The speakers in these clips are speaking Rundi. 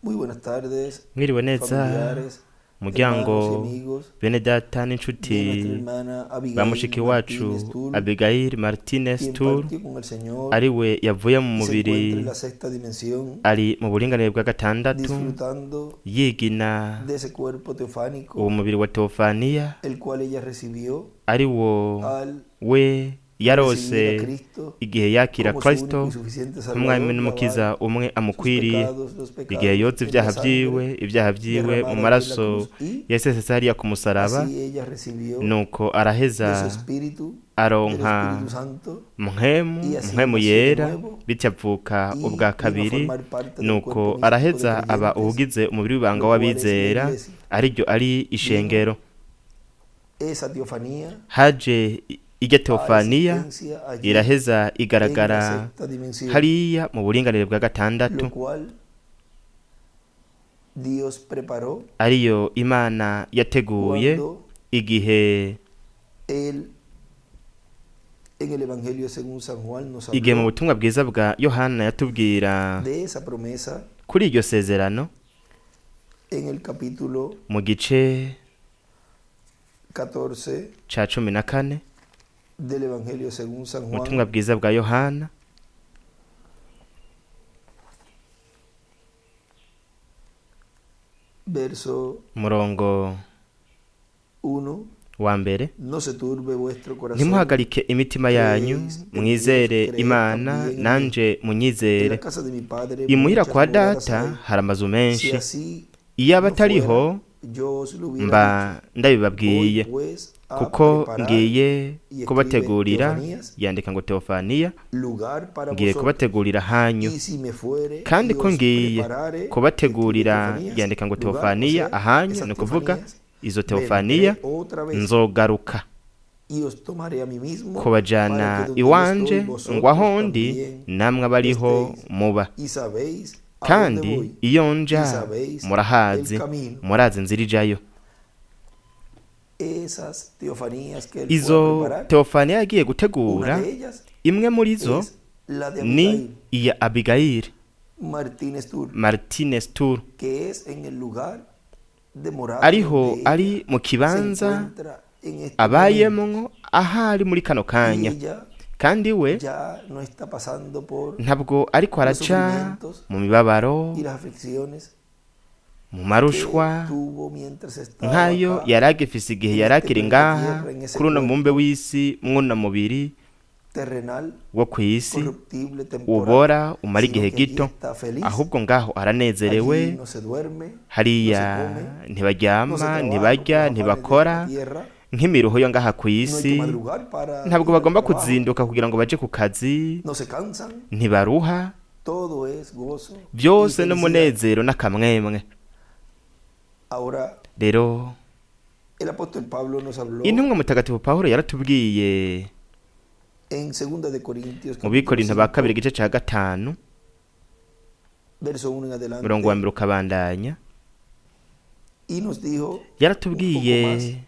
Muy buenas tardes, Mwiriwe neza, familiares, hermanos y muryango, amigos bene data de n'inshuti nuestra hermana ba Abigail mushiki wacu Martínez Tull, Abigail Martinez quien Tour, partió con el Señor ariwe yavuye mu y se encuentra mubiri, en la sexta dimensión, ari mu buringanire bwa gatandatu, disfrutando yigina de ese cuerpo teofánico, uwo mubiri wa Teofaniya, el cual ella recibió ari wo al we recibir yarose a Cristo igihe yakira como su único Kristo y suficiente nk'umwami Salvador, n'umukiza lavar umwe sus amukwiriye, pecados, los igihe pecados yoza en ibyaha la sangre vyiwe, ibyaha vyiwe mu derramada allí en la maraso cruz, y yasesetse hariya ku musaraba, así ella recibió nuko de su araheza espíritu, del aronka Espíritu Santo, mpwemu, y así mpwemu nació de yera, nuevo bityo avuka y ubwa vino a kabiri, formar parte del nuko cuerpo místico de araheza aba creyentes, uwugize umubiri w'ibanga lo cual es la w'abizera, iglesia. ariryo ari ishengero. Esa teofanía Haje irya a teofaniya existencia allí iraheza en la igaragara sexta dimensión, hariya mu buringanire bwa gatandatu, lo cual Dios preparó ariyo Imana yateguye cuando igihe Él en el Evangelio según San Juan nos igihe mu habló butumwa bwiza bwa Yohana yatubwira de esa promesa kuri iryo sezerano en el capítulo mu gice 14 ca 14 del Evangelio según San mu Juan, butumwa bwiza bwa Yohana, verso umurongo 1. wa mbere: No se turbe vuestro corazón. Ntimuhagarike imitima yanyu, Creéis en Dios, mwizere creed Imana, también en mí. nanje En la munyizere. casa de mi padre Imuhira muchas kwa moradas data hay. hari amazu Si menshi, así iyo aba no atariho fuera, yo os lo hubiera mba dicho. Voy ndabibabwiye, pues a kuko preparar, ngiye y escribe kubategurira, Teofanías, yandika ngo Teofaniya, lugar para ngiye vosotros. kubategurira hanyu. Y si me fuere Kandi y ko os ngiye preparare, escribe kubategurira, Teofanías, yandika ngo lugar, o Teofaniya sea, ahanyu, esas ni ukuvuga teofanías, izo vendré Teofaniya, otra vez nzogaruka y os tomaré a mí mismo para kubajana que donde yo iwanje, estoy ngo vosotros aho ndi también namwe abariho estéis. muba. Y sabéis a dónde Kandi voy iyo y nja sabéis el murahazi, camino. murazi inzira ijayo. Esas teofanías que él fue a Izo preparar, Teofaniya yagiye una gutegura, de ellas imwe muri zo es la de ni Abigail iya Abigail Martínez Tur, Martinez Tour, que es en el lugar de morada ariho donde ella ari mu se kibanza encuentra en este momento. abayemwo ahari muri kano Y kanya, ella kandi we ya no está pasando por ntabwo ariko los araca sufrimientos mu mibabaro, y las aflicciones mu que marushwa tuvo mientras estaba nkayo acá yari agifise igihe en yari este akiri planeta ngaha Tierra, en ese kuri uno mubumbe cuerpo w'isi, mw'uno mubiri terrenal, wo kw'isi corruptible, temporal, ubora umara sino igihe que allí gito, está feliz, ahubwo ngaho aranezerewe. allí no se duerme, no se Hariya come, no se ntibaryama, trabaja por ntibarya, los afanes de esta ntibakora tierra, nk'imiruho yo ngaha ku no hay que isi, madrugar para ntabwo ir al bagomba trabajo, kuzinduka kugira ngo baje ku kazi, no se cansan, ntibaruha, todo es gozo y byose felicidad. n'umunezero n'akamwemwe. Ahora, Rero el apóstol Pablo nos habló intumwa mutagatifu Pawulo yaratubwiye en Segunda de Corintios mu capítulo Bikorinto ba kabiri 5, igice ca 5 verso 1 en umurongo wa adelante, mbere ukabandanya, y nos dijo un poco más yaratubwiye,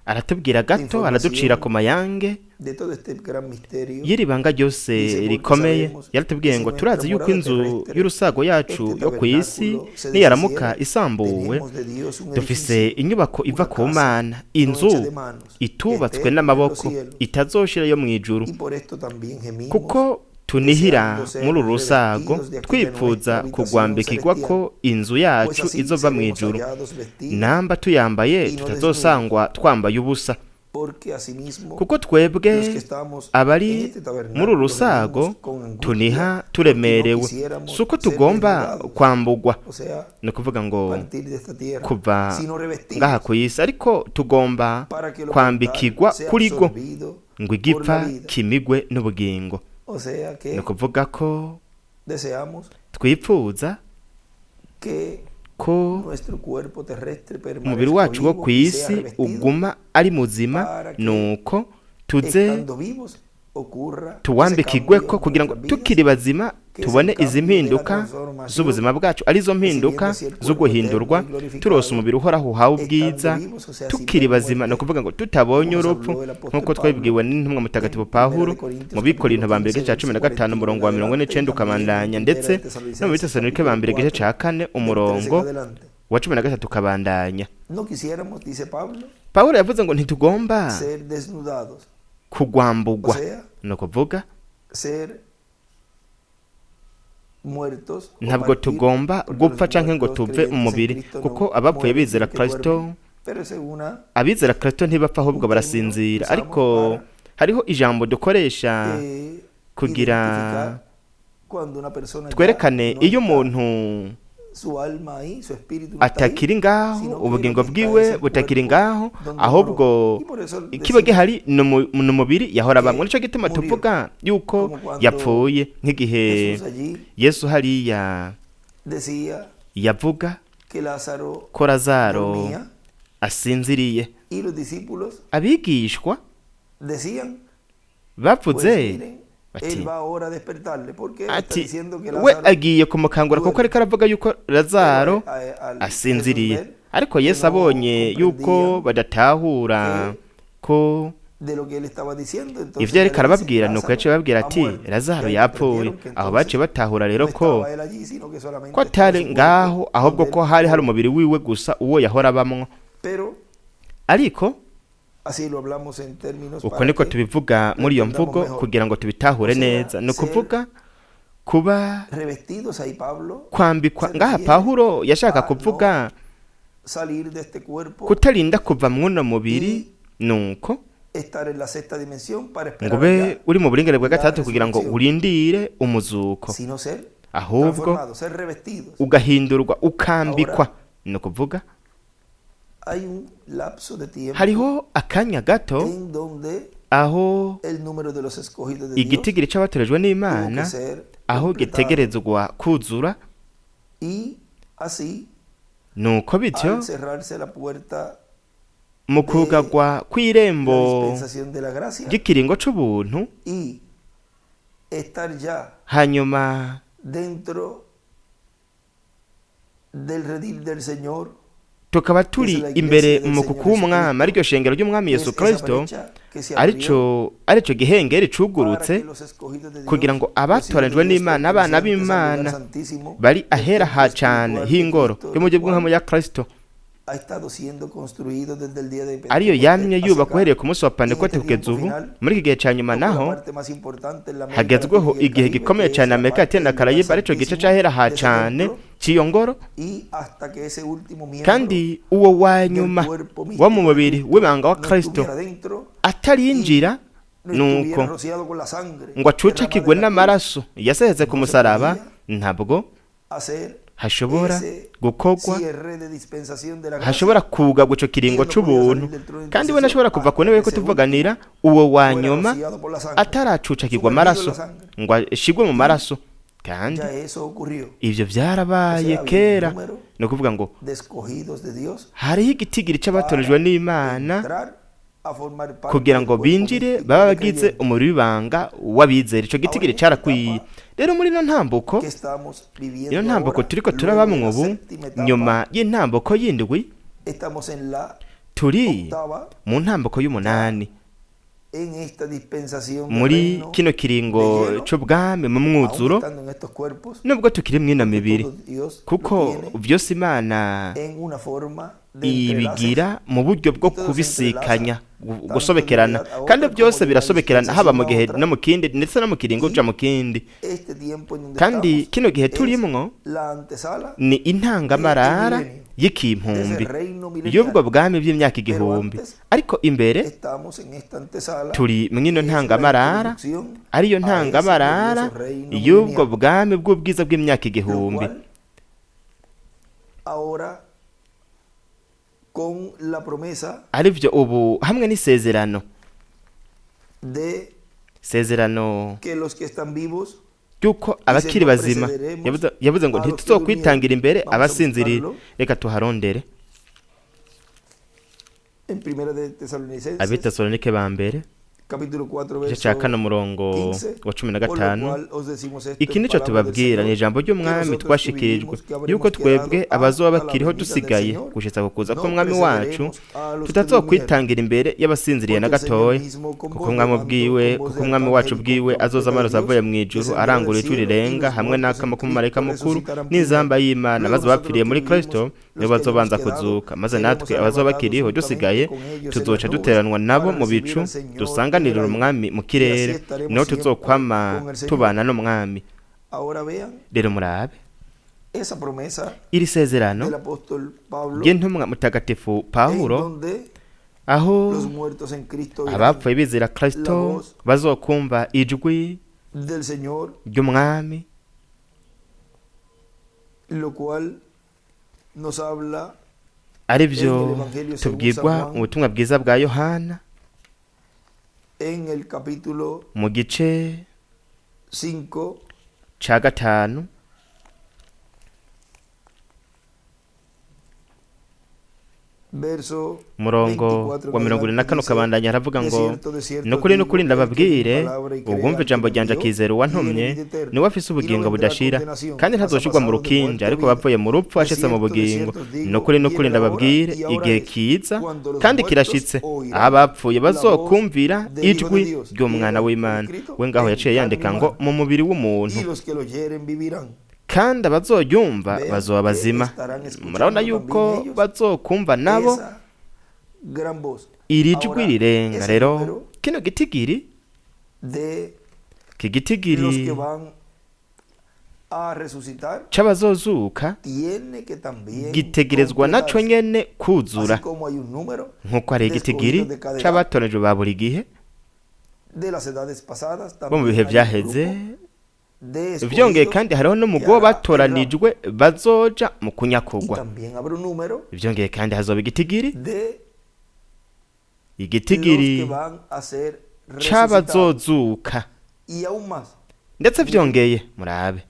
aratubwira de gato, araducira información ku mayange de todo este gran misterio. y'iri banga ryose Dice, porque rikomeye. sabemos que Yaratubwiye si ngo nuestra turazi yuko morada inzu terrestre, y'urusago yacu este yo ku isi tabernáculo, se niyaramuka deshiciere, isambuwe, tenemos de Dios un dufise edificio, inyubako iva una ku casa Mana, no inzu hecha de manos, que itubatswe esté en los n'amaboko, cielos. itazoshira yo mw'ijuru, Y por esto también gemimos, kuko tunihira deseando ser muri uru rusago, revestidos de aquella nuestra twipfuza habitación kugwambikirwa celestial, ko inzu pues yacu así izova seremos mw'ijuru, hallados vestidos namba tuyambaye y no desnudos, tutazosangwa twambaye ubusa, porque asimismo kuko twebwe los que estamos en abari este muri uru tabernáculo rusago gemimos con angustia, tuniha porque no turemerewe, quisiéramos si uko ser tugomba desnudados, kwambugwa, o sea, ni ukuvuga ngo partir de esta tierra, kuva sino ngaha revestidos ku isi, ariko tugomba para que lo mortal kwambikirwa sea kuri rwo, absorbido ngo por la igipfa vida. kimigwe n'ubugingo. O sea Ni que ukuvuga ko deseamos twipfuza que ko nuestro cuerpo terrestre umubiri permanezca wacu wo vivo ku y sea isi revestido uguma ari muzima, para que nuko tuze estando vivos ocurra ese cambio tuwambikirweko en kugira ngo nuestras vidas tukiri bazima que Tubone izi mpinduka z'ubuzima bwacu, arizo mpinduka zo guhindurwa, turose umubiri uhoraho uhawe ubwiza tukiri bazima, ni ukuvuga ngo tutabonye urupfu, nk'uko twabibwiwe n'intumwa mutagatifu Pawulo mu Bikorinto ba mbere igice cya 15 umurongo wa 49 ukabandanya, ndetse no mu Bitesalonike ba mbere igice cya 4 umurongo wa 13 ukabandanya. No quisiéramos, dice Pablo, Pawulo yavuze ngo ntitugomba ser desnudados, kugwambugwa, o sea, ni ukuvuga ser muertos o ntabwo partir, tugomba porque gupfa los canke ngo muertos tuve creyentes mu en mubiri, Cristo no kuko abapfuye mueren, bizera sino que Kristo, duermen. Pero es una abizera Kristo ntibapfa ahubwo barasinzira. Ariko hariho ijambo dukoresha kugira identificar cuando una persona ya twerekane no iyo está, umuntu su alma ahí, su espíritu no está ahí, atakiri ngaho, sino que ubugingo lo que está bwiwe es el butakiri cuerpo ngaho, donde ahubwo moró. Y por eso ikiba decimos gihari ni umubiri yahora abamwo. que Nico gituma murió. tuvuga yuko Como cuando yapfuye, nk'igihe Jesús allí Yesu hariya decía yavuga que Lázaro ko Lazaro dormía asinziriye, y los discípulos abigishwa decían, bavuze pues miren, bati, él va ahora a despertarle porque él está ati diciendo que we Lázaro agiye kumukangura kuko duerme. ariko aravuga yuko Lazaro Pero al asinziriye. Jesús ver Ariko que Yesu no abonye yuko comprendían badatahura que ko de lo que él estaba diciendo, entonces ivyo ya ariko le dice, arababwira, nuko Lázaro yaciye ababwira ha ati muerto. Lazaro Ya yapfuye. comprendieron que Aho baciye entonces batahura rero no ko estaba él allí, sino que solamente ko estaba atari su cuerpo ngaho, ahubwo donde ko él hari hari moró. umubiri wiwe gusa uwo yahora abamwo. Pero Ariko así lo hablamos en términos uko para niko que tubivuga lo muri iyo entendamos mvugo mejor. kugira ngo tubitahure O sea, neza, ni ser ukuvuga kuba revestidos ahí Pablo kwambikwa. se Ngaha refiere Pawulo yashaka a no kuvuga salir de este cuerpo kutarinda kuva mw'uno mubiri, y nuko estar en la sexta dimensión para ngo esperar ube allá uri mu buringane bwa la gatandatu kugira ngo resurrección, urindire umuzuko, sino ser ahubwo transformados, ser revestidos. ugahindurwa, ukambikwa. Ahora Ni ukuvuga hay un lapso de tiempo hariho akanya gato en donde aho el número de los escogidos de Dios igitigiri c'abatorejwe tuvo n'Imana que ser aho completado gitegerezwa kuzura. y así Nuko bityo al cerrarse la puerta mu de kugagwa la kw'irembo dispensación de la gracia ry'ikiringo c'ubuntu, y estar ya hanyuma dentro del redil del Señor, tukaba que es turi la imbere iglesia del mu Señor kukumwama, Jesucristo, ariryo shengero ry'umwami que Yesu es esa Kristo, brecha que se abrió arico gihengeri para cugurutse que los escogidos de kugira Dios, ngo los hijos de abatoranijwe Dios n'Imana, abana pertenecientes al lugar b'Imana santísimo bari del ahera templo ha cane espiritual de h'ingoro Cristo, yo el mu buryo cual bw'inkamo ya Kristo, ha estado siendo construido desde el día de ariyo Pentecostés yamye hacia yubakwa acá. uhereye ku munsi wa Y en Pentekote este kugeza tiempo ubu. final Muri iki gihe ca nyuma toca la naho parte más importante en la América hagezweho Latina y el igihe Caribe, gikomeye que es cane la Amerika parte Latina na del lugar Karayibe, arico gice santísimo c'ahera ha de ese cane templo, c'iyo ngoro, y hasta que ese último miembro kandi uwo wa del nyuma cuerpo wo mu místico de mubiri Cristo w'ibanga wa no Kristo estuviera dentro atarinjira, y no nuko estuviera rociado con la sangre ngo derramada acucakirwe en la cruz, n'amaraso yaseheze ku no se musaraba, podía ntabwo hacer hashobora ese gukorwa, cierre de dispensación de la gracia. hashobora kugabwa ico Y kiringo él no podía c'ubuntu, salir del trono de kandi we intercesión ntashobora kuva ku hasta ntebe que yo ese kutuvuganira uwo wa último fuera nyuma rociado por la sangre, ataracucakirwa sumergido en la amaraso, sangre. ngo ashigwe mu Y maraso. Kandi ya eso ocurrió. ivyo O vyarabaye sea, había un kera, número ni ukuvuga ngo de escogidos de Dios hariho igitigiri para c'abatoranijwe n'Imana entrar a formar parte kugira del ngo cuerpo binjire místico baba de bagize creyentes. umubiri w'ibanga w'abizera. Ico Ahora gitigiri en esta carakwiye. etapa Rero muri ino ntambuko, que estamos ino viviendo ntambuko ahora, turiko luego de turabamwo la ubu, séptima etapa, nyuma y'intambuko y'indwi, estamos en la turi octava mu ntambuko ya y'umunani en esta dispensación de muri reino kino de kiringo hielo, c'ubwami mu aún mwuzuro, estando en estos cuerpos, nubwo tukiri mw'ino porque mibiri, todo Dios lo kuko tiene vyose Imana en una forma de entrelaces ibigira mu buryo bwo y todo se entrelaza, kubisikanya, tanto de una gusobekerana, edad a kandi otra como byose de una birasobekerana haba dispensación mu a gihe otra. no mu kindi, ndetse no mu kiringo uja Y mu kindi. este tiempo en donde Kandi estamos kino gihe es turimwo la antesala ni del intangamarara milenio, de ese y'ikimpumbi reino y'ubwo milenial. bwami bw'imyaka Pero igihumbi. antes Ariko imbere estamos en esta antesala, turi mw'ino que es la ntangamarara, introducción ariyo a ese ntangamarara glorioso reino y'ubwo milenial, bwami bw'ubwiza bw'imyaka lo igihumbi, cual ahora con la promesa arivyo ubu hamwe n'isezerano, de sezerano que los que están vivos, ry'uko dice, abakiri no bazima, precederemos yavuze ngo a los que ntituzokwitangira durmieron. imbere Vamos a abasinziriye. buscarlo Reka tuharondere. en Primera de Tesalonicenses, Abitesalonike ba mbere Capítulo 4, Igice cya verso 4 umurongo 15, wa cumi na por lo gatanu cual os decimos esto Iki en nico palabra del tubabwira ni Señor, ijambo que ry'umwami nosotros que twashikirijwe vivimos, que habremos yuko twebwe quedado abazoba hasta la bakiriho venida del dusigaye Señor, gushitsa ku kuza no k'umwami wacu precederemos a los que tutazokwitangira imbere y'abasinziriye na Porque el Señor gatoya mismo, con kuko voz de umwami mando, ubwiwe con voz kuko de umwami wacu arcángel y con ubwiwe azoza trompeta de amaroza Dios, avuye mu ijuru descenderá del arangura ijwi cielo, y rirenga los hamwe muertos en n'akamo k'umumarayika Cristo mukuru resucitarán n'inzamba primero. y'Imana Luego maze nosotros abapfiriye los muri que Kristo vivimos, nibo los que hayamos bazobanza quedado, kuzuka maze seremos natwe abazoba bakiriho arrebatados dusigaye juntamente con ellos en tuzoca las nubes duteranwa nabo para mu recibir bicu al Señor en el dusanganirira aire. umwami mu Y así kirere estaremos niho siempre tuzokwama con el Señor. tubana n'umwami. Ahora vean Rero murabe esa promesa iri sezerano del apóstol Pablo, ry'intumwa mutagatifu en Pawulo donde aho los muertos en Cristo oirán abapfuye bizera Kristo bazokumva ijwi del Señor, ry'umwami, lo cual nos habla aribyo tubwirwa mu butumwa bwiza bwa Yohana en el capítulo mu gice 5, ca 5 verso umurongo 24 wa 44 dice, ukabandanya aravuga "De ngo cierto, de cierto nukuri os digo, nukuri el que mi ndababwire palabra y cree uwumva al que ijambo me ryanje envió, akizera uwantumye tiene vida eterna, niwe afise y no ubugingo vendrá budashira condenación, kandi mas ha ntazoshirwa mu pasado de rukinja muerte a ariko vida. bapfuye mu rupfu De ashitse mu cierto, de bugingo. cierto os digo, Nukuri nukuri viene la hora, ndababwire y ahora igihe es, kiza cuando los kandi muertos kirashitse oirán aho abapfuye la voz bazokumvira del Hijo de ijwi Dios, ry'umwana y w'Imana. escrito We ngaho en yaciye yandika carne ngo humana. mu mubiri w'umuntu Y los que lo oyeren vivirán. kandi abazoyumva Vean bazoba que bazima. estarán escuchando Murabona yuko también ellos bazokumva nabo esa gran voz. iri jwi Ahora, rirenga. ese Rero número kino gitigiri de iki gitigiri los que van a resucitar c'abazozuka tiene que también gitegerezwa naco completarse. nyene kuzura Así como hay un número nk'uko hari de igitigiri escogidos de cada edad, c'abatoranijwe ba buri gihe de las edades pasadas, bo mu también bihe hay un vyaheze. grupo de Vyongeye escogidos kandi hariho n'umugwi que hará el w'abatoranijwe bazoja mu y kunyakugwa. también habrá un número Vyongeye kandi hazoba igitigiri de los igitigiri que van a ser resucitados. c'abazozuka Y aún más, ndetse vyongeye murabe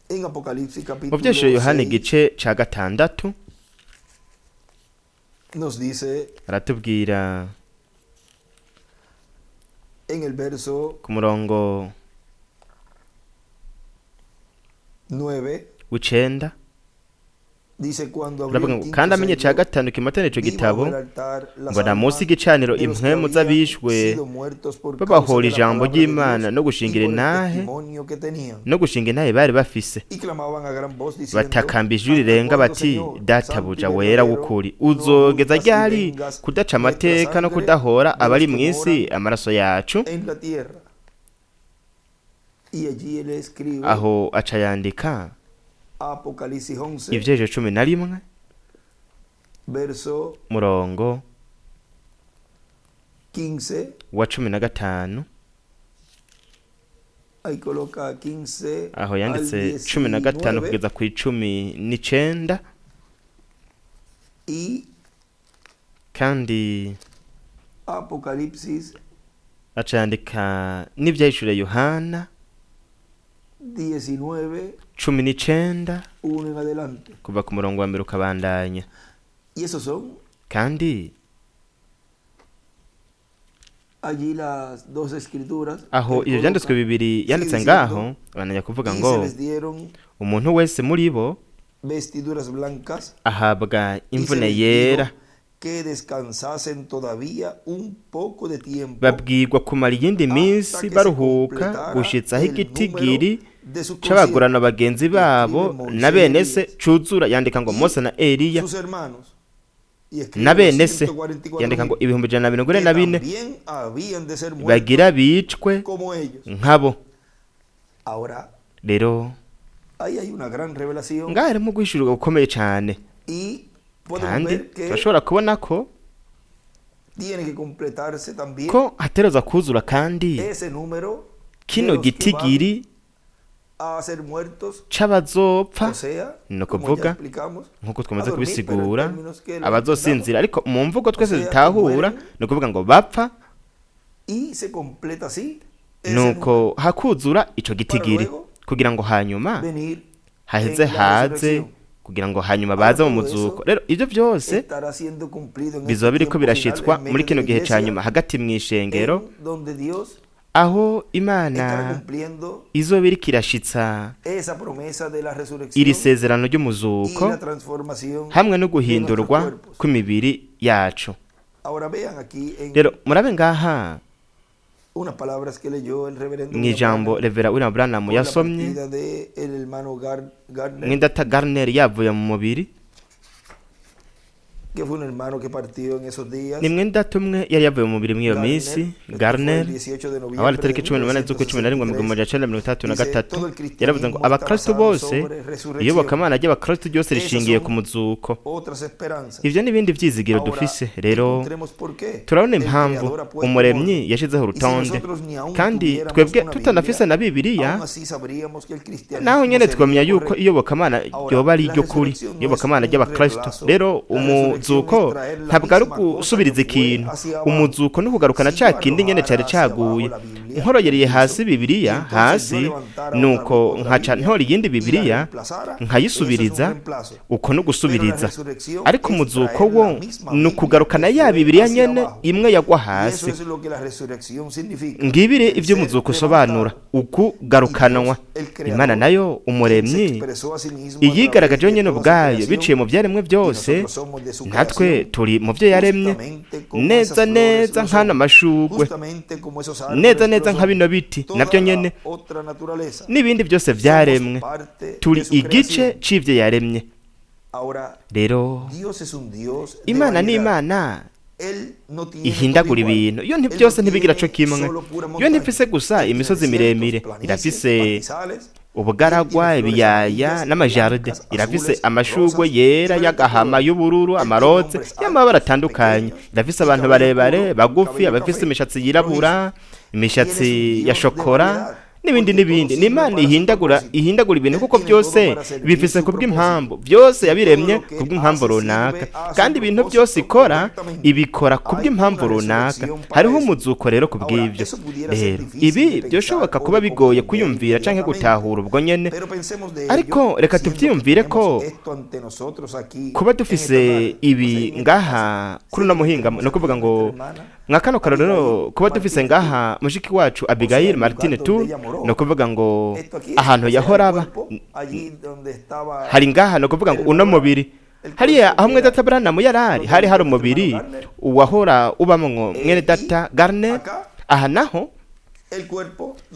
en Apocalipsis mu capítulo vyeshuro Yohana 6 igice ca 6 nos dice aratubwira en el verso ku murongo 9, w'icenda dice cuando abrió aravuga el ngo quinto kandi amenye ca sello, 5 kimatana ico vi gitabo bajo el altar las mbona munsi almas y'igicaniro de los que impwemu habían z'abishwe sido muertos por causa babahora de la ijambo palabra de ry'Imana Dios no y gushingira por el intahe testimonio que tenían. no gushinga intahe bari bafise Y clamaban a gran voz diciendo, batakamba ijwi ¿Hasta rirenga cuándo, bati Señor, santo y databuja wera verdadero, w'ukuri no uzogeza juzgas y ryari vengas kudaca nuestra amateka no sangre kudahora de los abari que mw'isi moran amaraso yacu? en la tierra? Y allí él escribe Aho aca yandika Apocalipsis 11, ivyejo 11 verso murongo 15. wa 15 Ahí coloca 15 aho al yanditse 15 19 kugeza ku 19 y kandi Apocalipsis aca yandika n'ivyahishuriye Yohana 19, 19 1 en adelante. kuva ku murongo wa mbere ukabandanya. Y esos son Kandi allí las dos escrituras aho que ivyo vyanditswe coloca. bibiri yanditse Sigue ngaho diciendo, abananya kuvuga y ngo se les dieron umuntu wese muri bo vestiduras blancas ahabwa y se imvune les yera dijo que descansasen todavía un poco de tiempo babwirwa kumara iyindi hasta minsi que se baruhuka completara gushitsa aho el igitigiri número de sus c'abagurano consiervos, bagenzi babo Escribe Moisés na y bene se Elías cuzura yandika ngo y Mose na Eliya sus hermanos. Y escribe na los bene se 144 yandika ngo mil 144,000 que también habían de ser muertos bagira bicwe como ellos. nkabo. Ahora, Rero ahí hay una gran revelación ngaho harimo guhishurirwa gukomeye cane y podemos kandi ver que turashobora kubona ko tiene que completarse también ko hatereza kuzura kandi ese número de kino los que van gitigiri a ser muertos, c'abazopfa o sea, ni como ya ukuvuga explicamos, nk'uko a twamaze dormir, pero en kubisigura términos que lo abazosinzira entendamos, ariko mu mvugo twese O sea, que dutahura mueren. ni ukuvuga ngo bapfa y se completa así ese número, nuko hakuzura ico gitigiri luego kugira ngo hanyuma venir haheze en la haze resurrección. Kugira ngo hanyuma baze mu muzuko. Rero ibyo byose bizoba biriko birashitswa muri kino gihe ca nyuma, hagati mu ishengero, aho Imana izoba iriko irashitsa iri sezerano ry'umuzuko hamwe no guhindurwa kw'imibiri yacu. Rero murabe ngaha mu ijambo Revera William Branham yasomye, mwendata Garner yavuye mu mubiri. Ni mwendata umwe yari yavuye mu mubiri mw'iyo minsi, Garner, aho ari tariki 18 z'ukwa 11 mu 1963, yaravuze ngo abakristo bose, iyobokamana ry'abakristo ryose rishingiye ku muzuko. Ivyo n'ibindi vyizigiro dufise. Rero turabona impamvu Umuremyi yashizeho urutonde, kandi twebwe tutanafise na Bibiliya, naho nyene twamenya yuko iyobokamana ryoba ari iryo kuri, iyobokamana ry'abakristo. Rero umuzuko ntabwo ari ugusubiriza ikintu, umuzuko ni ukugarukana ca kindi nyene cari caguye. Nkoroyereye hasi Bibiliya hasi, nuko nkaca ntora iyindi Bibiliya nkayisubiriza, uko no gusubiriza. Ariko umuzuko wo ni ukugarukana ya Bibiliya nyene imwe yagwa hasi. Ngibire ivyo umuzuko usobanura, ukugarukanwa. Imana nayo Umuremyi iyigaragaje yonyene ubwayo biciye mu vyaremwe byose, natwe turi mu byo yaremye, neza neza nk'ano mashugwe, neza neza nka bino biti nabyo nyene n'ibindi byose vyaremwe, turi igice c'ivyo yaremye. Rero Imana ni Imana ihindagura ibintu. Iyo byose ntibigira co kimwe. Iyo ntifise gusa imisozi miremire, irafise ubugaragwa, ibiyaya n'amajaride, irafise amashugwe yera, y'agahama, y'ubururu, amaroze, y'amabara atandukanye, irafise abantu barebare, bagufi, abafise imishatsi yirabura, imishatsi ya shokora, n'ibindi n'ibindi. Ni Imana ihindagura ibintu, kuko byose bifise kubw'impamvu, byose yabiremye kubw'impamvu runaka, kandi ibintu byose ikora ibikora kubw'impamvu runaka. Hariho umuzuko rero kubw'ibyo. Rero ibi byoshoboka kuba bigoye kwiyumvira canke gutahura ubwo nyene, ariko reka tuvyiyumvire ko kuba dufise ibi ngaha kuri uno muhingamo, ni ukuvuga ngo mwa kano karorero, kuba dufise ngaha mushiki wacu Abigail Martine tu, ni ukuvuga ngo ahantu yahora aba hari ngaha, ni ukuvuga ngo uno mubiri hariya aho mwene data Branham yarari, hari umubiri uwahora ubamwo mwene data Garner. Aha naho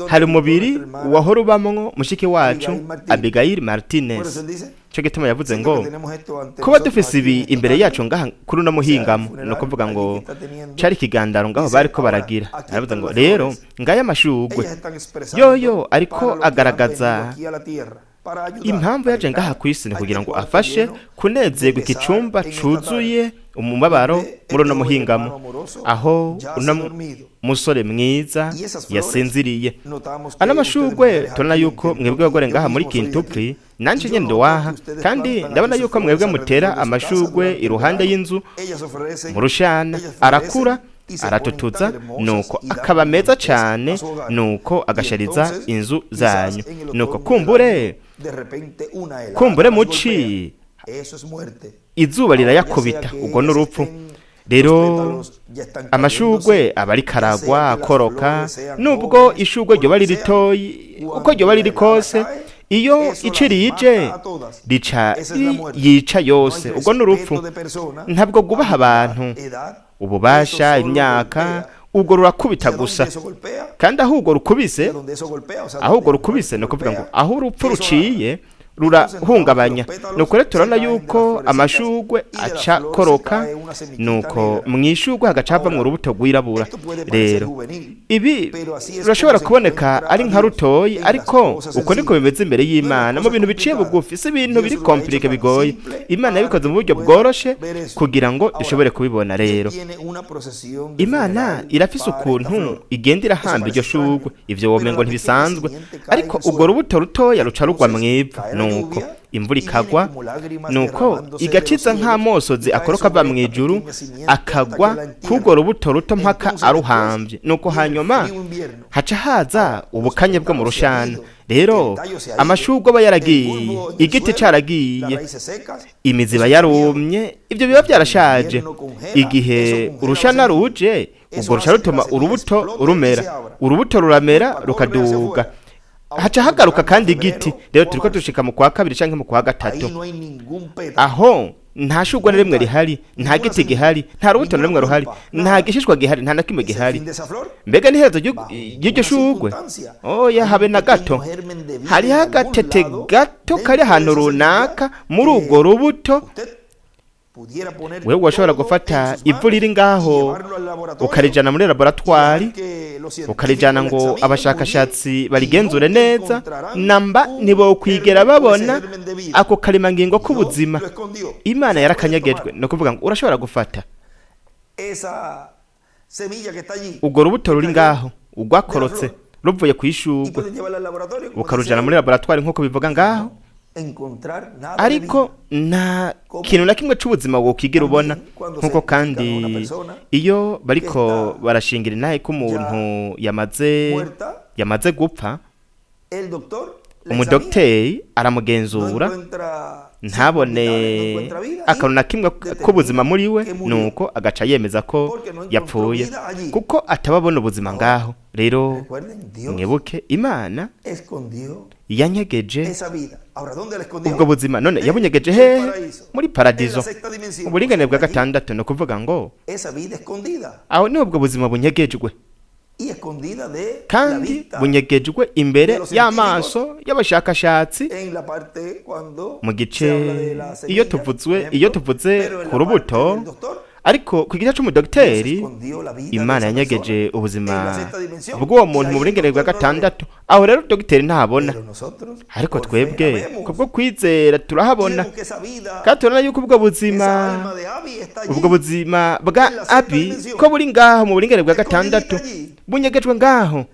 hari umubiri wahora ubamwo mushiki wacu Abigail Martinez. Cyo gituma yavuze ngo kuba dufise ibi imbere yacu ngaha kuri uno muhingamo, ni ukuvuga ngo cari ikigandaro ngaho bariko baragira. Aravuze ngo rero ngaya amashugwe yoyo ariko agaragaza impamvu yaje ngaha ku isi, ni kugira ngo afashe kunezerwa iki cumba cuzuye umubabaro muri uno muhingamo, aho uno musore mwiza yasinziriye. Ano mashugwe turabona yuko mwebwe bagore ngaha muri Kentucky, nanje nyene ndowaha, kandi ndabona yuko mwebwe mutera amashugwe iruhande y'inzu mu rushana, arakura, aratutuza, nuko akaba meza cane, nuko agashariza inzu zanyu. Nuko kumbure muci izuba rirayakubita, ubwo n'urupfu. Rero amashugwe aba ariko aragwa, akoroka, nubwo ishugwe ryoba ari ritoyi, uko ryoba riri kose, iyo ici rije rica yica yose, ubwo n'urupfu. Ntabwo gubaha abantu ububasha, imyaka, ubwo rurakubita gusa. Kandi ahubwo rukubise, ni ukuvuga ngo aho urupfu ruciye rurahungabanya. Nuko rero turabona yuko amashugwe aca koroka, nuko mu ishugwe hagaca havamwo urubuto rwirabura. Rero ibi rurashobora kuboneka ari nka rutoyi, ariko uko niko bimeze imbere y'Imana mu bintu biciye bugufi, si ibintu biri komplike bigoye. Imana yabikoze mu buryo bworoshe kugira ngo dushobore kubibona. Rero Imana irafise ukuntu igenda irahamba iryo shugwe, ivyo womengo ntibisanzwe, ariko urwo rubuto rutoya ruca rugwa mw'ivu, nuko imvura ikagwa, nuko igaciza nk'amosozi akoroka ava mu ijuru akagwa k'urwo rubuto ruto mpaka aruhambye. Nuko hanyuma haca haza ubukanye bwo mu rushana. Rero amashurwe aba yaragiye, igiti caragiye, imizi iba yarumye, ibyo biba byarashaje. Igihe urushana ruje, urwo rusha rutuma urubuto rumera, urubuto ruramera rukaduga, haca hagaruka kandi igiti. Rero turiko dushika mu kwa kabiri canke mu kwa gatatu, aho nta shurwe na rimwe rihari, nta giti gihari, nta rubuto na rumwe ruhari, nta gishishwa gihari, nta na kimwe gihari. Mbega n'iherezo ry'iryo shurwe? Oya, habe na gato. Hariho agatete gato kari ahantu runaka muri urwo rubuto. Wewe washobora gufata ivu riri ngaho ukarijana muri laboratwari, ukarijana ngo abashakashatsi barigenzure neza, namba ntibokwigera babona ako karemangingo k'ubuzima. Imana yarakanyagejwe. Ni ukuvuga ngo urashobora gufata urwo rubuto ruri ngaho urwakorotse ruvuye ku ishurwe, ukarujana muri laboratwari nk'uko bivuga ngaho, ariko nta kintu na kimwe c'ubuzima wokigira ubona. Nk'uko kandi iyo bariko barashingira intahe ko umuntu yamaze gupfa, umudogiteri aramugenzura ntabone akantu na kimwe k'ubuzima muri we, nuko agaca yemeza ko yapfuye kuko atababona ubuzima ngaho. Rero mwibuke, Imana yanyegeje ubwo buzima. None yabunyegeje hehe? Muri paradizo, uburinganire bwa gatandatu. Ni ukuvuga ngo aho ni ubwo buzima bunyegejwe, kandi bunyegejwe imbere y'amaso y'abashakashatsi. Mu gice iyo tuvuze ku rubuto, ariko ku gice c'umudogiteri, Imana yanyegeje ubuzima bw'uwo muntu mu buringanire bwa gatandatu. Aho rero dogiteri ntabona, ariko twebwe kubwo kwizera turahabona, kandi turabona yuko ubwo buzima bwa Abi ko buri ngaho mu buringanire bwa gatandatu, bunyegejwe ngaho.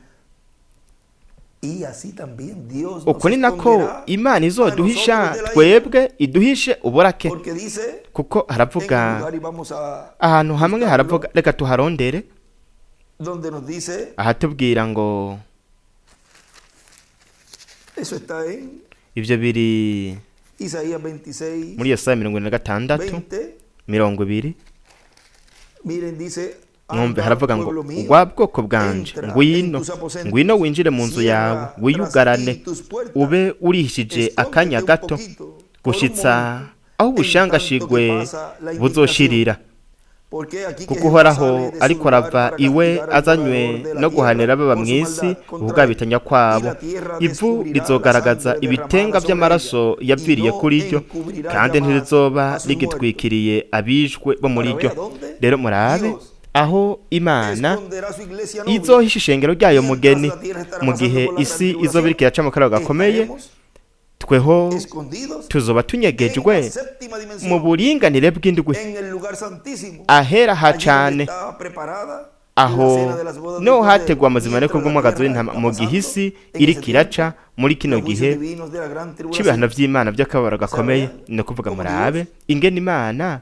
Uko ni nako Imana izoduhisha twebwe, iduhishe uburake, kuko haravuga ahantu hamwe, haravuga, reka tuharondere, ahatubwira ngo ibyo biri muri Yesaya 46 20. Mwumve, haravuga ngo: "Rwa bwoko bwanje, ngwino, ngwino winjire mu nzu yawe, wiyugarane, ube urihishije akanya gato, gushitsa aho ubushangashigwe buzoshirira, kuko Uhoraho ariko arava iwe azanywe no guhanira baba mu isi ubwabitanya kwabo. Ivu rizogaragaza ibitenga by'amaraso yapfiriye kuri ryo, kandi ntirizoba rigitwikiriye abishwe bo muri ryo." Rero murabe aho Imana izohisha ishengero ryayo mugeni mu gihe isi izoba iriko iraca mu karabo gakomeye. Tweho tuzoba tunyegejwe mu buringanire bw'indwi, ahera ha cane, aho niho hategwa amazimaneko bw'umwagazi w'intama, mu gihe isi iriko iraca muri kino gihe c'ibihano vy'Imana vy'akababaro gakomeye. Ni ukuvuga murabe ingene Imana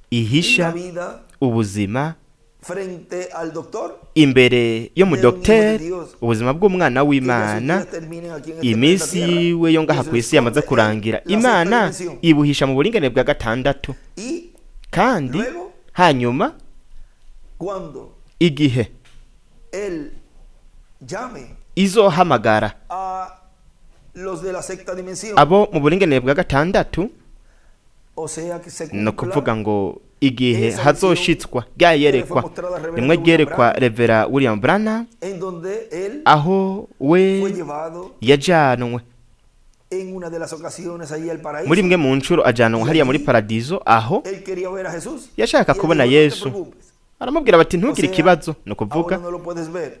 ihisha ubuzima imbere y'umudogiteri, ubuzima bw'umwana w'Imana. Iminsi yiwe yo ngaha ku isi yamaze kurangira, Imana ibuhisha mu buringanire bwa gatandatu. Kandi hanyuma igihe izohamagara abo mu buringanire bwa gatandatu, ni ukuvuga ngo igihe hazoshitswa rya yerekwa rimwe ryerekwa Revera William Branham, aho we yajanwe muri imwe mu nshuro, ajanwa hariya muri paradizo, aho yashaka kubona Yesu, aramubwira bati: "Ntugire ikibazo." Ni ukuvuga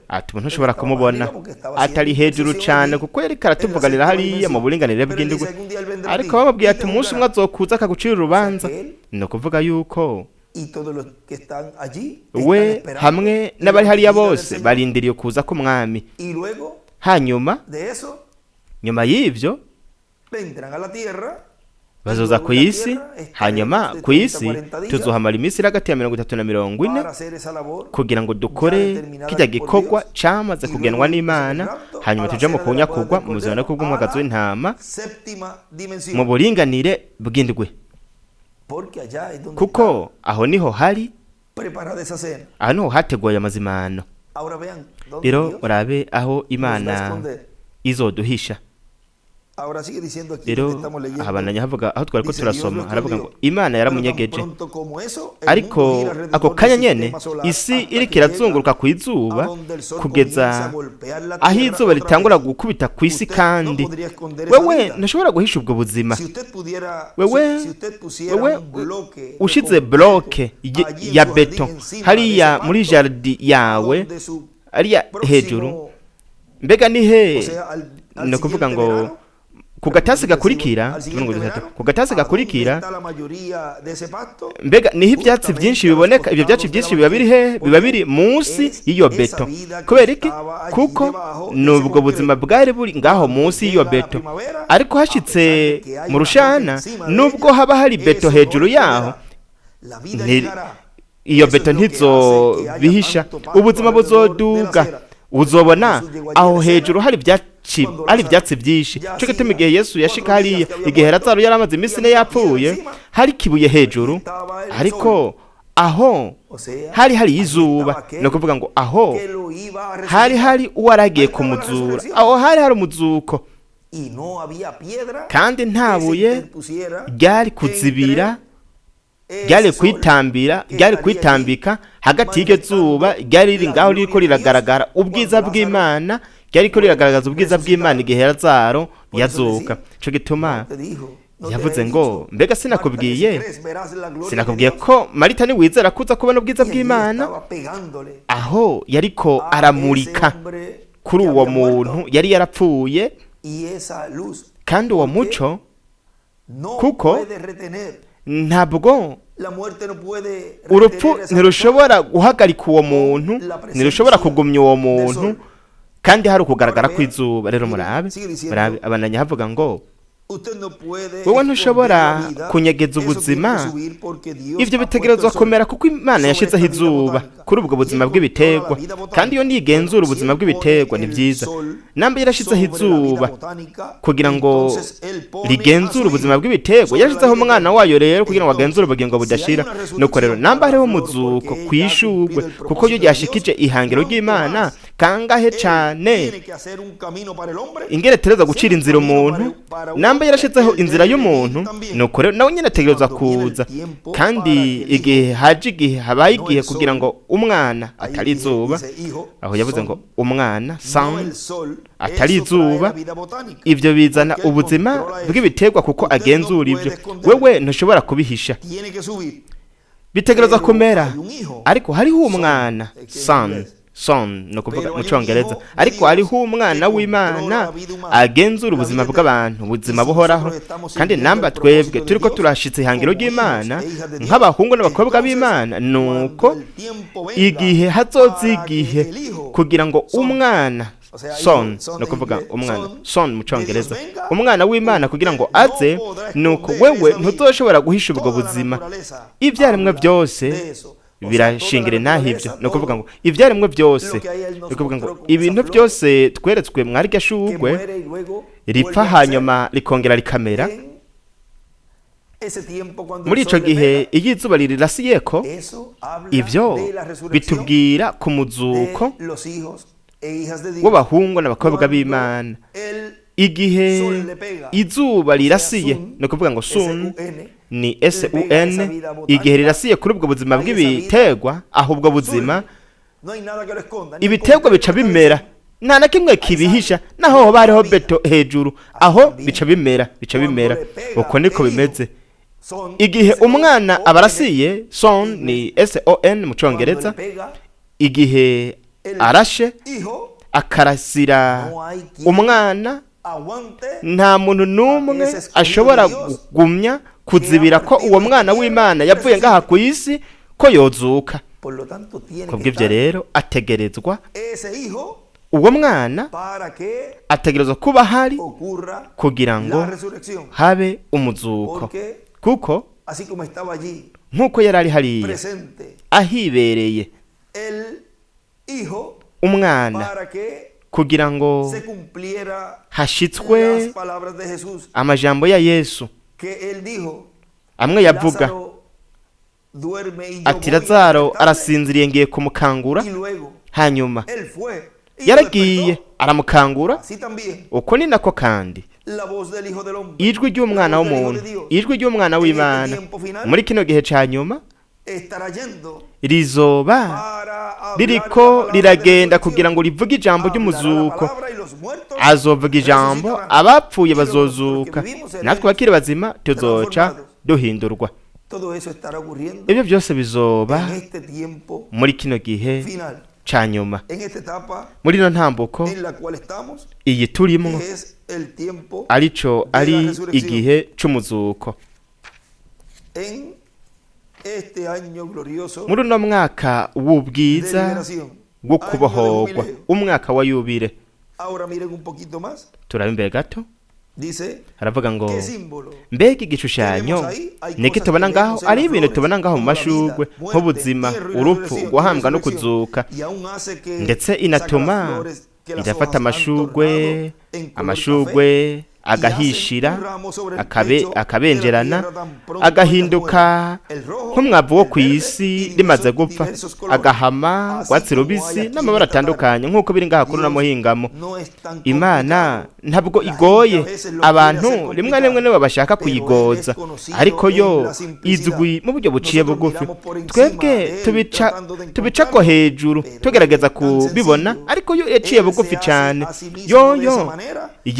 ati ubu ntushobora kumubona, atari hejuru cyane, kuko yariko aratuvuganira hariya mu buringanire bw'indwi. Ariko bamubwiye ati: "Umunsi umwe azokuza akagucira urubanza." Ni ukuvuga yuko we hamwe n'abari hariya bose barindiriye kuza k'umwami. Hanyuma nyuma y'ibyo Bazoza ku isi, hanyuma ku isi tuzohamara iminsi iri hagati ya 30 na 40 kugira ngo dukore kijya gikorwa cyamaze kugenwa n'Imana, hanyuma tujya mu kunyakugwa mu buzima bw'umwagazi w'intama mu buringanire bw'indwi, kuko aho niho hari, aho niho hateguwe amazimano. Rero urabe aho Imana izoduhisha. Rero ahabananya havuga aho twari ko turasoma, haravuga ngo Imana yaramunyegeje, ariko ako kanya nyene isi iriko irazunguruka ku izuba kugeza aho izuba ritangura gukubita ku isi. Kandi wewe ntushobora guhisha ubwo buzima. Wewe ushize bloke ya beto hariya muri jardin yawe hariya hejuru, mbega ni he? Ni ukuvuga ngo ku gatasi gakurikira, ku gatasi gakurikira, mbega niho ibyatsi byinshi biboneka? Ibyo byatsi byinshi biba biri hehe? Biba biri munsi y'iyo beto. Kubera iki? Kuko ni ubwo buzima bwari buri ngaho munsi y'iyo beto. Ariko hashyitse mu rushana, nubwo haba hari beto hejuru yaho, iyo beto ntizobihisha. Ubuzima buzoduga, uzobona aho hejuru hari ibyatsi, ari ibyatsi byinshi. Cyo gituma igihe Yesu yashika hariya, igihe Lazaro yari amaze iminsi 4 yapfuye, hari kibuye hejuru, ariko aho hari hari izuba. Ni ukuvuga ngo aho hari hari uwaragiye kumuzura, aho hari hari umuzuko, kandi nta buye ryari kuzibira, ryari kwitambira, ryari kwitambika hagati y'iryo zuba ryari riri ngaho ririko riragaragara ubwiza bw'Imana, ryari ko riragaragaza ubwiza bw'Imana igihe Lazaro yazuka. Cyo gituma yavuze ngo mbega sinakubwiye, sinakubwiye ko Marita niwizera kuza kubona ubwiza bw'Imana? Aho yariko aramurika kuri uwo muntu yari yarapfuye, kandi uwo muco, kuko ntabwo urupfu ntirushobora guhagarika uwo muntu, ntirushobora kugumya uwo muntu, kandi hari ukugaragara kw'izuba. Rero murabe, murabe abananya havuga ngo wowe ntushobora kunyegeza ubuzima. Ibyo bitegerezwa komera kuko Imana yashyizeho izuba kuri ubwo buzima bw'ibiterwa, kandi iyo nigenzura ubuzima bw'ibiterwa ni byiza. Namba yarashyizeho izuba kugira ngo rigenzure ubuzima bw'ibiterwa, yarashyizeho umwana wayo rero kugira ngo agenzure ubugingo budashira. Nuko rero namba hariho umuzuko ku ishugwe, kuko iyo ryashikije ihangiro ry'Imana, kangahe cyane ingere tereza gucira inzira umuntu. Namba yarashyizeho inzira y'umuntu, nuko rero nawe nyine ategerezwa kuza. Kandi igihe haje, igihe habaye igihe kugira ngo umwana atari izuba, aho yavuze ngo umwana sun atari izuba, ibyo bizana ubuzima bw'ibiterwa kuko agenzura ibyo. Wewe ntushobora kubihisha, bitegerezwa kumera. Ariko hariho umwana sun, son no kuvuga mu Cyongereza, ariko hariho umwana w'Imana agenzura ubuzima bw'abantu, ubuzima buhoraho. Kandi namba twebwe turiko turashitse ihangiro ry'Imana nk'abahungu n'abakobwa b'Imana, nuko igihe hazoza igihe kugira ngo umwana son, no kuvuga umwana son mu Cyongereza, umwana w'Imana kugira ngo aze, nuko wewe ntuzoshobora guhisha ubwo buzima. Ibyaremwe byose birashingire naho ibyo, ni ukuvuga ngo ibyaremwe byose, ni ukuvuga ngo ibintu byose tweretswe mwarya shugwe ripfa hanyuma rikongera rikamera. Muri ico gihe iyo izuba ririrasiyeko, ibyo bitubwira ku muzuko w'abahungu n'abakobwa b'Imana. Igihe izuba rirasiye, ni ukuvuga ngo sun ni sun, igihe rirasiye kuri ubwo buzima bw'ibiterwa, aho ubwo buzima ibiterwa bica bimera, nta na kimwe kibihisha, naho hoba hariho beto hejuru, aho bica bimera, bica bimera. Uko niko bimeze igihe umwana abarasiye, son ni son mu Cyongereza, igihe arashe akarasira umwana, nta muntu n'umwe ashobora kugumya kuzibira ko uwo mwana w'Imana yavuye ngaha ku isi ko yozuka. Kubw'ibyo rero ategerezwa Uwo mwana para que ategerezwa kuba ahari ocurra kugira ngo la resurrección. habe umuzuko, Porque kuko así como estaba allí nk'uko yari ari hariya presente ahibereye el Hijo umwana para que kugira ngo se cumpliera hashitswe las palabras de Jesús amajambo ya Yesu que él dijo: amwe yavuga Lázaro duerme y yo ati voy a Lazaro despertarle. arasinziriye, ngiye kumukangura. Y luego Hanyuma él fue y lo yaragiye despertó. aramukangura. Así también Uko ni nako kandi la voz del Hijo del Hombre, ijwi ry'umwana la voz del Hijo w'umuntu, de Dios, ijwi ry'umwana en este w'Imana tiempo final muri kino gihe ca nyuma estará yendo rizoba para hablar la ririko palabra de riragenda resurrección. kugira ngo rivuge ijambo Hablará la ry'umuzuko. palabra y los muertos Azovuga ijambo, resucitarán. abapfuye Y los nosotros que bazozuka, vivimos natwe seremos abakiri bazima tuzoca transformados. duhindurwa. Todo eso estará ocurriendo Ibyo byose bizoba en este tiempo muri kino gihe final, ca nyuma, en esta etapa muri ino ntambuko en la cual estamos, iyi turimwo, que es el tiempo arico de la ari resurrección. igihe c'umuzuko. En este año glorioso Muri uno mwaka de w'ubwiza liberación, wo año de kubohorwa, jubileo. umwaka wa yubile. Ahora miren un poquito más. Turaba imbere gato. Dice: Haravuga ngo ¿qué símbolo mbega igishushanyo tenemos ahí? Hay niki cosas tubona que ngaho? vemos en Ari las ibintu flores, tubona ngaho mu como la vida, mashugwe, muerte, nk'ubuzima, entierro y urupfu, resurrección, y guhambwa no resurrección. kuzuka. Y aún hace que Ndetse saca las inatuma flores que las irafata hojas han amashugwe, tornado en color amashugwe café y hacen agahishira, un ramo sobre el akabe pecho de la akabenjerana, tierra tan pronto ellas agahinduka mueren. El rojo, nk'umwavu wo el ku verde isi y rimaze diversos, gupfa, diversos colores. agahama, Así rwatsi como hay rubisi aquí en n'amabara esta tarde. atandukanye nk'uko biri ngaha kuri uno Dios muhingamo. no es tan Imana complicado. ntabwo La gente a igoye, veces lo quiere hacer abantu rimwe na rimwe complicado, nibo bashaka pero Él es kuyigoza, conocido ariko en yo la simplicidad. izwi mu buryo buciye Nosotros bugufi. miramos por encima Twebwe de Él tubica tratando de tubicako encontrarlo, hejuru pero Él tugerageza es tan kubibona, sencillo. ariko yo yaciye Él bugufi se hace cyane. a sí mismo de esa Yoyo manera. Eso es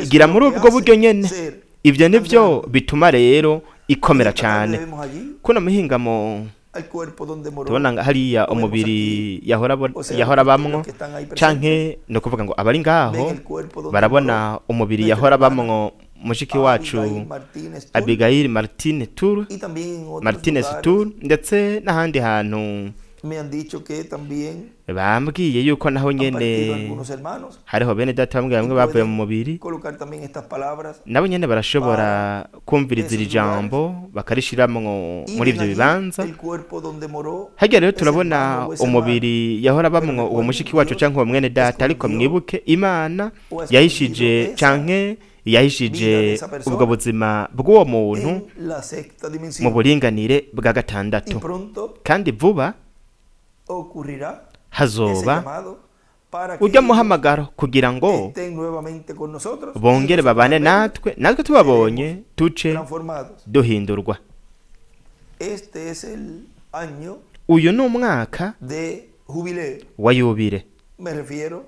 yigira lo muri que ubwo buryo hace nyene. ser Ibyo tan nivyo grande. bituma rero En ikomera esta tarde cyane. vemos allí Kuno muhingamo al cuerpo donde moró. tubona nga hariya O vemos umubiri aquí, yahora o sea, yahora los abamwo, que están ahí presentes canke no kuvuga ngo abari ngaho ven el cuerpo donde barabona moró umubiri nuestra yahora hermana abamwo mushiki wacu Abigail Martínez Tull Abigail Martine Tour y también en otros Martinez lugares. Tour, ndetse n'ahandi hantu. Me han dicho que también Bambwiye yuko naho han nyene partido algunos hermanos hariho bene data bamwe y bamwe bavuye mu pueden mubiri, colocar también estas palabras nabo nyene barashobora para kumviriza iri esos lugares. jambo bakarishiramwo Y muri ven ivyo allí bibanza. el cuerpo donde moró Harya rero ese turabona hermano o esa hermana. umubiri yahora Pero bamwo uwo recuerden, mushiki wacu Dios canke uwo mwene data, ariko escondió mwibuke Imana o ha escondido yahishije esa canke vida de yahishije esa ubwo persona buzima bw'uwo muntu en la sexta mu dimensión. buringanire bwa Y gatandatu. pronto Kandi vuba ocurrirá ese hazoba llamado para que ujya ellos muhamagaro kugira ngo estén nuevamente con nosotros y bongere nosotros babane al verlos natwe, natwe tubabonye seremos tuce transformados. duhindurwa. Este es el año Uyu ni umwaka de jubileo. wa yubile. Me refiero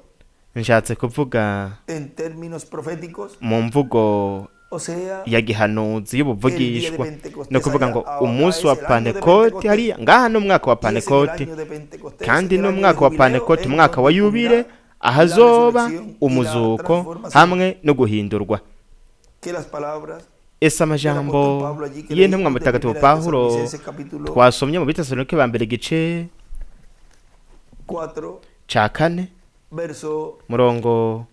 Nshatse kuvuga en términos proféticos, mu mvugo o sea, ya gihanuzi el día de y'ubuvugishwa, no Pentecostés kuvuga allá, ngo acá umunsi es wa el año de Pantekote Pentecostés. hariya ngaha ni umwaka wa Y es en el Pantekote, año de Pentecostés, kandi en ni el año de umwaka wa jubileo, Pantekote, en umwaka wa donde yubile, ocurrirá la ahazoba resurrección y la umuzuko transformación. hamwe no guhindurwa. Que las palabras Ese del amajambo apóstol Pablo allí que y'intumwa leímos de mutagatifu Primera de Pawulo Tesalonicenses capítulo twasomye mu Bitesalonike ba mbere igice 4, ca kane verso murongo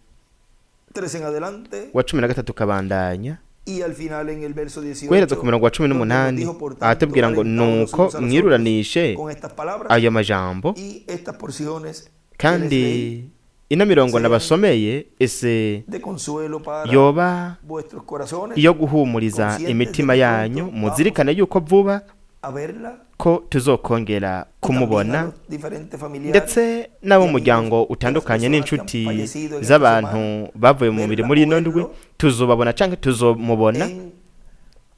3 en adelante wa 13 kabandanya y al final en el verso guhereza ku 18, murongo wa cumi donde nos n'umunani dijo, por tanto, ahatubwira ngo alentaos los nuko unos a los otros mwiruranishe con estas palabras ayo majambo. y estas porciones que les Kandi leí ino mirongo sean nabasomeye ese de consuelo para yoba vuestros corazones, iyo guhumuriza conscientes de imitima que yanyu, pronto vamos muzirikane yuko vuba a verla ko tuzokongera y también a kumubona, los diferentes familiares ndetse n'abo y amigos muryango de las utandukanye personas que han n'inshuti fallecido en esta z'abantu semana, bavuye mu mubiri verla muri o ino ndwi, verlo tuzobabona canke tuzomubona en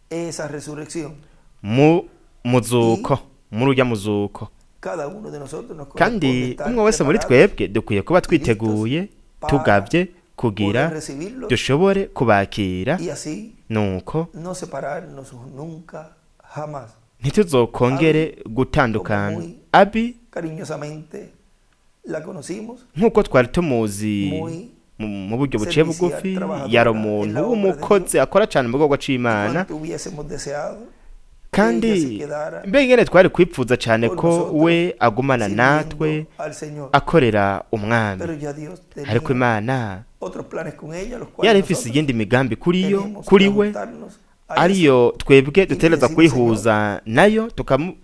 esa resurrección. mu muzuko, muri urya muzuko. Cada uno de nosotros nos corresponde Kandi estar umwe wese muri preparados twebwe dukwiye kuba y listos twiteguye, para tugavye kugira poder recibirlos dushobore kubakira, y así nuko no separarnos nunca, jamás. ntituzokongere Abby, como gutandukana. muy Abi cariñosamente la conocimos, nk'uko twari tumuzi muy mu buryo buciye servicial, bugufi, yari trabajadora en umuntu la obra de w'umukozi Dios. akora cyane mu gikorwa Y c'Imana. cuánto hubiésemos deseado Kandi ella se quedara mbega ingene twari kwipfuza cyane con ko nosotros we agumana natwe sirviendo al Señor. akorera Umwami. Pero ya Dios Ariko tenía Imana otros planes con ella, los cuales yari ifise nosotros iyindi migambi kuri yo, tenemos que kuri we, ajustarnos a eso. ariyo twebwe dutegerezwa decir, kwihuza nayo,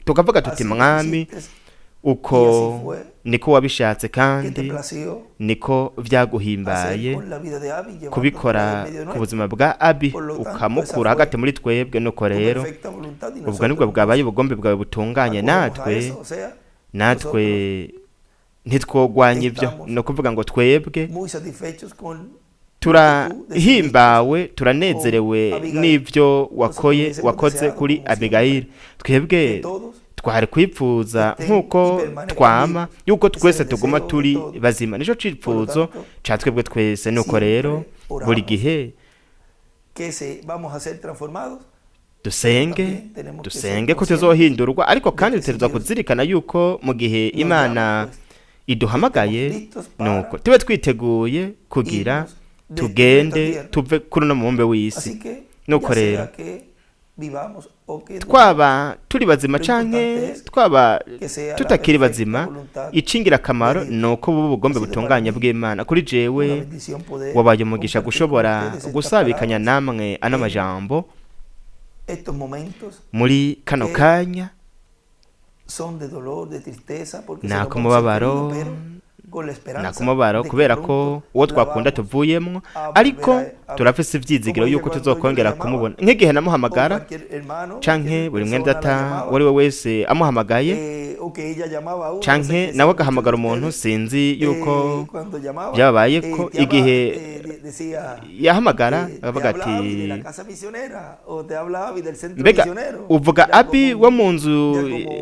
tukavuga tuti: Así lo "Mwami, quisiste uko y así fue niko wabishatse que te kandi plació niko hacer vyaguhimbaye con la vida de Abby, llevándola kubikora de medio ku nuestro. buzima bwa Abi, Por lo tanto, esa ukamukura fue hagati muri twebwe." Nuko tu rero perfecta voluntad y ubwo nosotros nibwo nos bwabaye ubugombe bwawe butunganye, acogemos a natwe eso, o sea, natwe ntitwogwanya ibyo. estamos Ni ukuvuga ngo twebwe muy satisfechos con turahimbawe, turanezerewe Abigail. n'ibyo wakoye, Nosotros wakoze hubiésemos kuri deseado, como Abigayili. Twebwe que todos twari kwipfuza estén nk'uko y permanezcan twama vivos. yuko Ese es twese el tuguma deseo de turi todos. bazima. Nicyo cifuzo tanto, ca twebwe twese. Nuko siempre rero oramos buri gihe que se vamos a ser transformados. dusenge, También tenemos que ser dusenge ko conscientes tuzohindurwa, ariko kandi de que si dutegerezwa Dios kuzirikana yuko mu gihe nos Imana llama, pues, iduhamagaye, estemos listos para nuko tube twiteguye kugira irnos de tugende esta tierra. tuve kuri uno mubumbe w'isi. Así que Nuko ya rero sea que vivamos o que twaba turi bazima Lo canke importante es twaba que sea la tutakiri perfecta bazima, voluntad icingirakamaro de Dios. ni uko buba ubugombe Ha sido para butunganye mí bw'Imana. Kuri jewe una bendición poder wabaye umugisha compartir con gushobora ustedes estas gusabikanya palabras namwe ano en majambo estos momentos muri kano que kanya son de dolor, de tristeza, porque se nos va un ser nakumubabaro querido, pero con la esperanza nakumubabaro de que kubera ko pronto uwo la twakunda vamos tuvuyemwo, a ariko volver a turafise como ivyizigiro ella yuko cuando yo le tuzokongera llamaba, kumubona. Nk'igihe o namuhamagara cualquier hermano, canke cualquier buri mwene persona la data llamaba, uwo ari we wese amuhamagaye, o que ella llamaba a uno, no sé canke qué nawe si muchos de agahamagara umuntu, ustedes, sinzi yuko cuando llamaba, vyabaye ko te habla, igihe decía, yahamagara te akavuga habla Abby de la ati: casa misionera o te habla Abby del centro "Mbega misionero". uvuga Era Abi como wo mu nzu ya como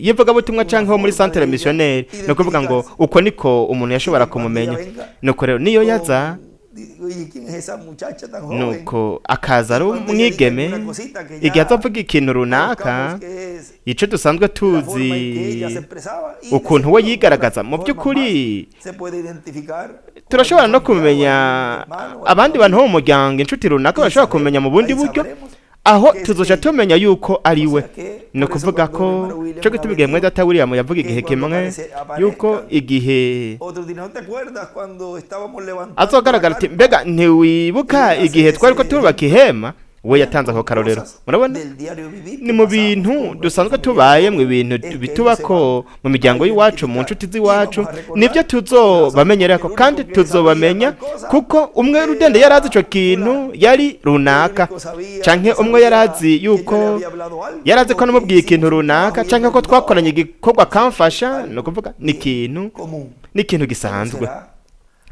y'ivugabutumwa una canke wo muri forma centre de ella missionnaire?" Ni ukuvuga ngo identificarse. uko niko umuntu Así yashobora que cuando ella kumumenya. venga Nuko rero niyo yaza, con, oye, ¿quién es esa muchacha tan joven? nuko akaza ari Cuando ella diga umwigeme, alguna cosita que igihe ya azavuga ikintu runaka, conozcamos que es ico dusanzwe la forma en que ella se tuzi expresaba y de ukuntu we seguro de otras yigaragaza, mu formas más by'ukuri se puede identificar con turashobora algún no familiar o kumenya algún hermano o algún abandi bantu bo amigo mu muryango, inshuti runaka y bashobora saber, kumenya mu bundi ahí buryo, sabremos aho que es tuzoca ella. tumenya yuko ari O we. sea que Ni por eso ukuvuga cuando ko el hermano William co una gituma vez igihe mwene dijo data William yavuga que igihe cuando kimwe yuko aparezcan, igihe otros dirán, ¿no te acuerdas cuando estábamos levantando la azogaragara ati: carpa? "Mbega ntiwibuka Él hace igihe twariko ese turubaka ejemplo ihema?" We ya yatanze ako con karorero. cosas Murabona, del diario vivir ni que mu pasamos bintu con nuestros dusanzwe familiares, tubayemwo, ibintu es que ellos se bitubako van mu a miryango y'iwacu, mu identificar nshuti y z'iwacu, vamos a recordar nibyo que la sabemos porque tuzobamenyerako el único kandi que sabía tuzobamenya tal cosa kuko umwe rudende yari azi ico era kintu fulano, yari el runaka, único sabía canke que umwe yari sabía azi que yo le yuko había hablado algo yari azi ko o que namubwiye ikintu hicimos un trabajo runaka y él canke me ko ayudó, twakoranye igikorwa akamfasha. Ni algo ukuvuga ni bien ikintu común. ni ikintu Todo gisanzwe. será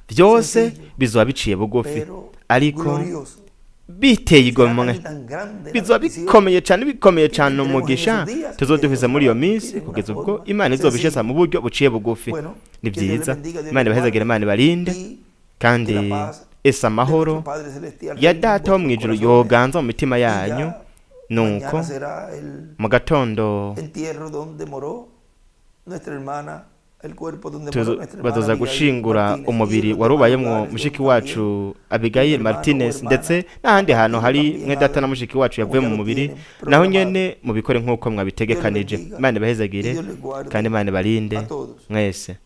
Byose sencillo, bizoba biciye bugufi, pero ariko glorioso. biteye Será igomwe. tan y tan grande la Bizoba bendición bikomeye cyane, bikomeye que cyane tendremos en umugisha esos días que tuzoduhiza Dios muri iyo va a minsi cumplir en una kugeza ubwo forma Imana izobishesa sencilla. mu buryo buciye bugufi. Bueno, Ni que Dios les byiza. bendiga, Dios Imana les ibahezagire, guarde Imana ibarinde, y que kandi la paz ese de amahoro nuestro Padre Celestial ya reine en Data wo mu vuestros ijuru corazones. yoganza mu mitima Y yanyu. ya Nuko mañana será el mu gatondo entierro donde moró nuestra hermana, el cuerpo donde moró nuestra hermana bazoza Abigail gushingura Martínez y en umubiri los wari demás ubayemwo lugares mushiki donde wacu también un Abigail hermano o Martinez, hermana ndetse n'ahandi ha hantu partido hari también mwe data na hagan mushiki wacu como yavuye ya mu lo mubiri, tienen naho programado. nyene mubikore nk'uko Dios les mwabitegekanije. bendiga Imana y ibahezagire Dios les kandi guarde Imana ibarinde a todos. mwese.